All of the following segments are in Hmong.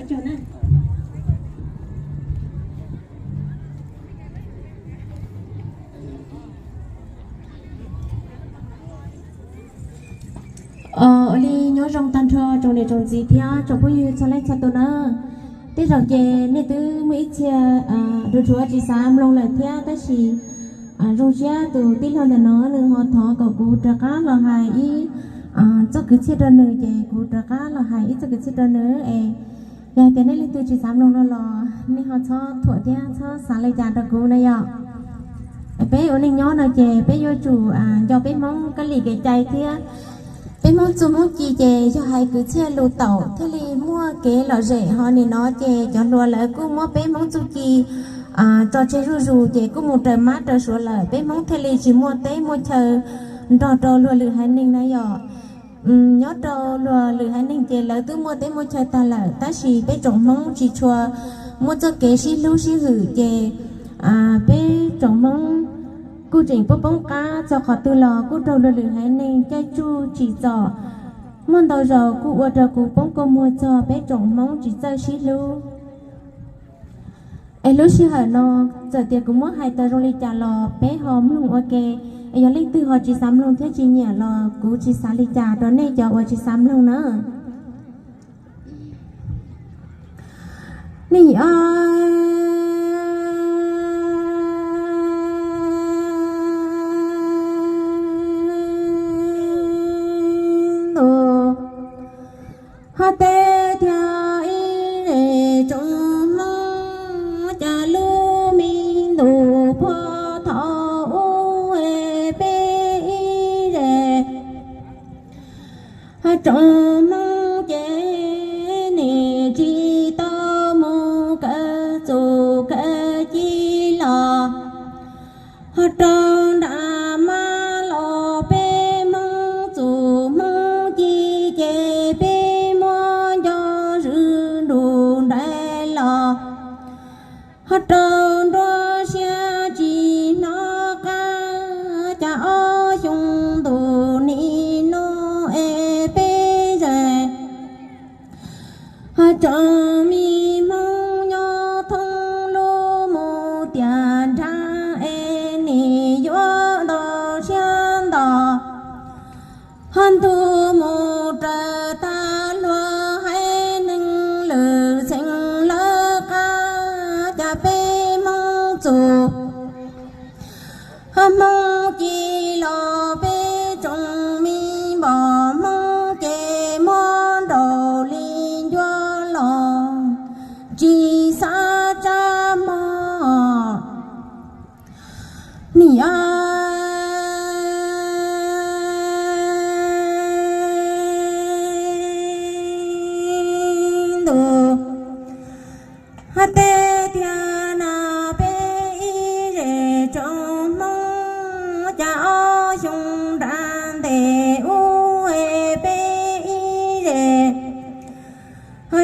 Ua li nyob zoo tag nrho tsoom niam tsoom txiv thiab tsoom phooj ywg txhua leej txhua tus na. Tej zaum ces nej twb muaj ib txhia dhuav dhuav tsis xav mloog lawm thiab, tab sis zoo siab tus tij laug ntawm no nws ho thov kom kuv rov qab los hais ib txoj kwv txhiaj rau nws, ces kuv rov qab los hais ib txoj kwv txhiaj rau nws es yog hais tias nej leej twg tsis xav mloog no los nej ho txhob thuam thiab txhob xav li cas rau kuv na yom. Peb ua neej nyob no ces peb yuav tsum nco peb Hmoob kab lis kev cai thiab. Peb Hmoob txuj Hmoob ci ces yog hais kwv txhiaj lus taum thiaj li muaj kev lom zem, ho nim no ces cov hluas lawv kuj muab peb Hmoob txuj ci tso tseg zuj zus ces kuj mus raws mab raws suav lawm, peb Hmoob thiaj li tsis muaj teb muaj chaw nrog rau luag lwm haiv neeg na yom. Nyob rau luag lwm haiv neeg ces lawv twb muaj teb muaj chaw tag lawm, tab sis peb tsoom Hmoob tsis tshua muaj txoj kev sib hlub sib hwm ces peb tsoom Hmoob kuj tseem poob poob qab, txog qhov twg los kuj raug luag lwm haiv neeg caij tsuj tsim txom. Muaj ntau zaus kuj ua rau kuv poob kua muag txog peb tsoom Hmoob tsis txawj sib hlub. Es lub sij hawm no txawm tias kuv muab hais tau zoo li cas los peb ho mloog ua ke. Es yog leej twg ho tsis xav mloog thiab tsis nyiam los kuv tsis xav li cas rau nej cov uas tsis xav mloog na. Nim o ntuj, ho tej thiab ib zes tsoom Hmoob, cas lub me ntuj puag thaum ub es peb ib zes tsoom Hmoob ces nim tsis tau mus kawm txuj kawm ci los ho rau nram mab los peb Hmoob txuj Hmoob ci ces peb muab nco zwm nruj nrais los ho rau nruab siab tsis hnov qab, cas ob xyoo ntuj nim no es peb zes ho tsoom me Hmoob nyob thoob lub mus tiam nrag es nim yuav ntau siab ntau ho ntuj mus raws tag luag haiv neeg lwm xeem lawv qab, cas peb Hmoob txuj ho Hmoob ci los peb tsoom me npom Hmoob ces muab nraum li ncuab los tsis xav tsab mog. Nim o ntuj, ho tej thiab na peb ib zes tsoom Hmoob, cas ob xyoo nrag ntes ub es peb ib zes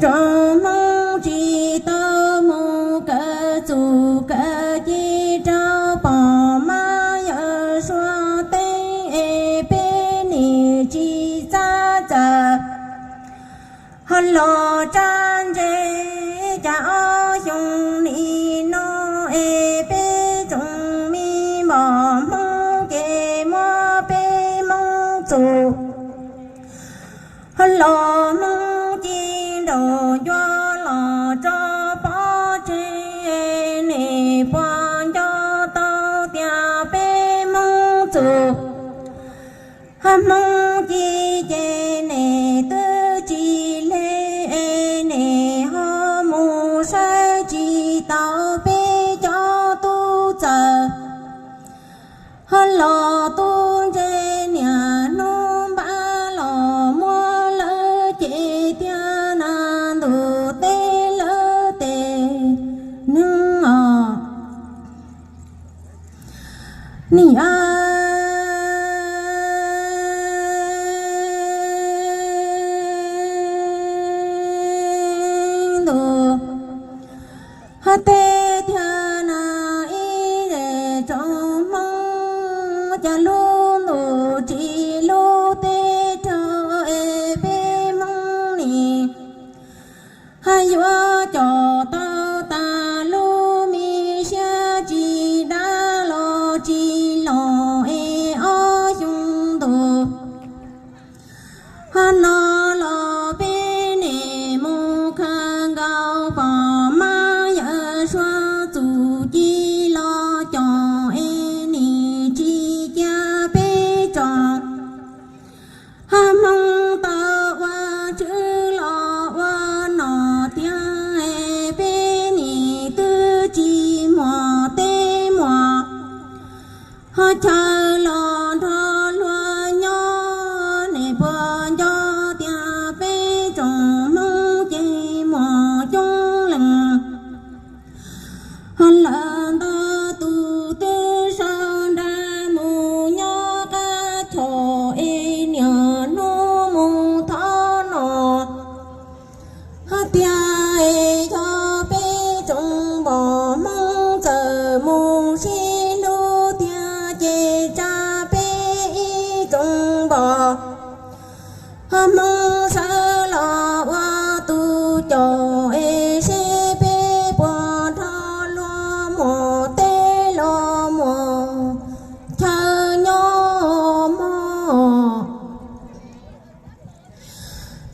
tsoom Hmoob tsis tau mus kawm txuj kawm ci rau pog mab yawm suav teeb es peb nim tsis txawj txawj ho los tsab ntse, cas ob xyoo nim no es peb tsoom me npom Hmoob ces muab peb Hmoob txuj ho los Hmoob ci nraum ncuab los tso pov tseg, nim puas nco tau tias peb Hmoob txuj ho Hmoob ci ces nim twb tsis hle, es nim ho mus saib tsis tau peb cov tub txawm ho los tub ntse niaj hnub npab los muab lawv cem tiag na ntuj teb lawv tes neeg os. Nim o ntuj, ho tej thiab na ib zes tsoom Hmoob, cas lub ntuj tsim lub teb raug es peb Hmoob nim Hab yuav coj tau tas lub me siab tsis dab los tsis los es ob xyoo ntus. Hab no los peb niam mus khaws nkaus pom mab yawm suav txum ci los coj es nim tsis cia peb tso. Hab Hmoob tau ua tswv los ua nom tiag es peb nim twb tsis muaj teb muaj chaw los nrog luag nyob. Nim puas nco tias peb tsoom Hmoob ces muaj coob leej. Lawv ntau tus twb sau nra mus nyob qab choj es niaj hnub mus thov nom. Hab tiag es yog peb tsoom npoj Hmoob txawm mus sib hlub tiag ces tsa peb ib tsoom npoj Hmoob sawv los ua tus coj es seb peb puas nrog luag muaj teb los muaj chaw nyob mog.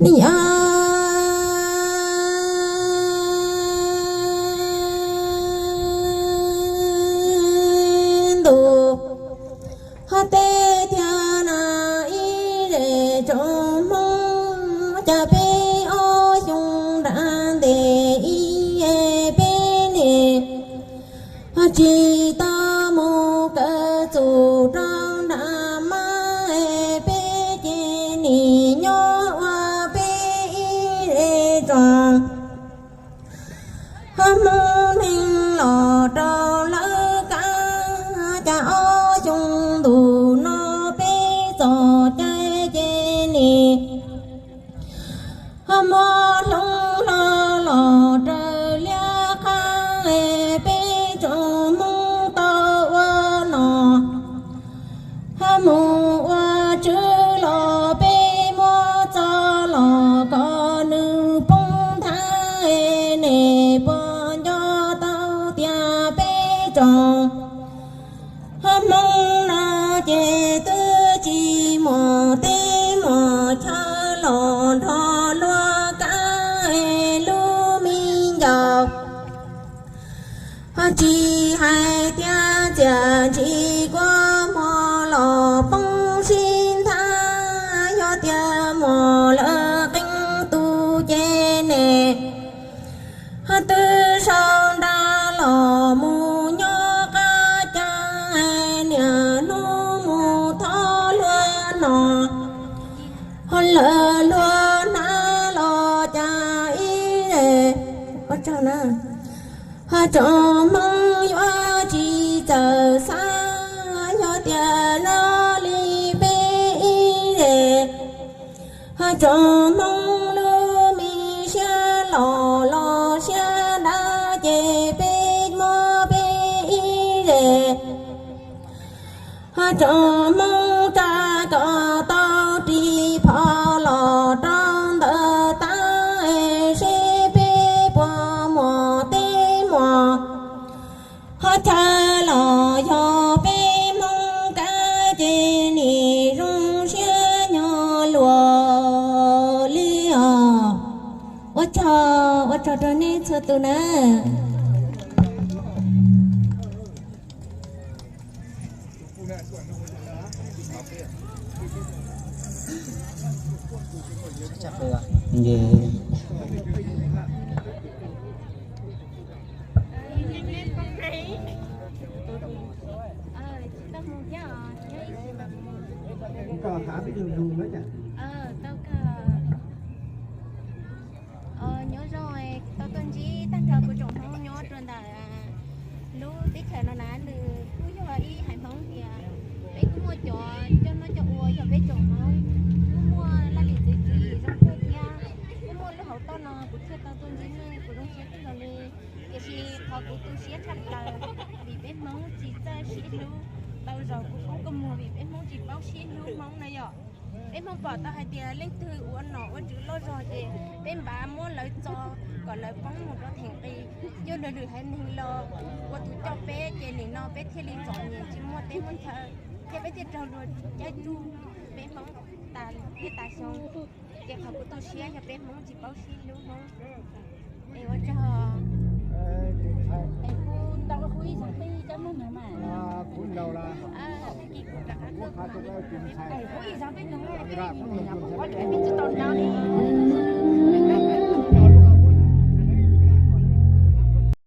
Niaj ntuj hab teb thiab na ib zej tsoom Hmoob, cas peb ob xyoo nram ntej ib peb nim tsis tau mus kawm txuj rau nram mab, peb ces nim nyob ua peb ib zej tsoom Hmoob neeg los rau lawv kab. Cas ob xyoo ntus no peb txoj cai ces nim muab hloov hlo los raws liab qab, peb tsoom Hmoob tau ua nom mus ua tswv los peb muab txo los kom nws poob nthav. Nej puas nco tau tias peb tsoom Hmoob no ces twb tsis muaj teb muaj chaw los nrog luag kab lub me ncaus. Tsis hais tias txiaj ntsim kua muag los poob sib nthav, yog tias muaj lawv qee tus ces nej twb sau nra los mus nyob qab cas, niaj hnub mus thov luag nom, lawv luag hnav los cas ib zej. Ua tsaug na. Tsoom Hmoob yuav tsis txawj xav, yog tias nyob li peb ib zej. Tsoom Hmoob lub me siab los los siab dawb ces peb muab peb ib zej. Tsoom Hmoob tsa kom tau ris phom los rau ntawm tab, seb peb puas muaj teb muaj chaw los yog peb Hmoob kab ces nim zoo siab nyob luaj li os. Ua tsaug, ua tsaug rau nej txhua tus na. Nyob zoo, tau tuaj ntsib tag nrho kuv tsoom Hmoob nyob rau ntawm lub teb chaws no na, nws kuj yog ib haiv Hmoob tias peb kuj muaj cov coj noj coj ua, yog peb tsoom Hmoob kuj muaj laj lim txwv ci zoo kawg thiab. Kuj muaj lub hauv toj no kuv thiaj tau tuaj ntsib nej, kuv zoo siab kawg nkaus li. Tiam sis qhov kuv tu siab tshaj plaws vim peb Hmoob tsis txawj sib hlub. Tau zaus kuv poob kua muag vim peb Hmoob tsis paub sib hlub Hmoob na yom. Peb Hmoob pom tau hais tias leej twg ua nom ua tswv loj zog ces peb npaj muab lawv txo kom lawv poob mus rau theem qis, yog lwm lwm haiv neeg los ua tus coj peb ces nim no peb thiaj li txom nyem tsis muaj teb muaj chaw, thiab peb thiaj raug luag caij tsuj peb Hmoob tas teb tas xyoo. Ces qhov kuv tu siab yog peb Hmoob tsis paub sib hlub Hmoob. Es ua tsaug. Es kuv tau hu ib zaug peb cov Hmoob no mas. Kuv laus lawm. Tag kis kuv rov qab tuaj kuv hu ib zaug peb nug peb mus nyuam qhuav lwm peb tsis tau nyob li.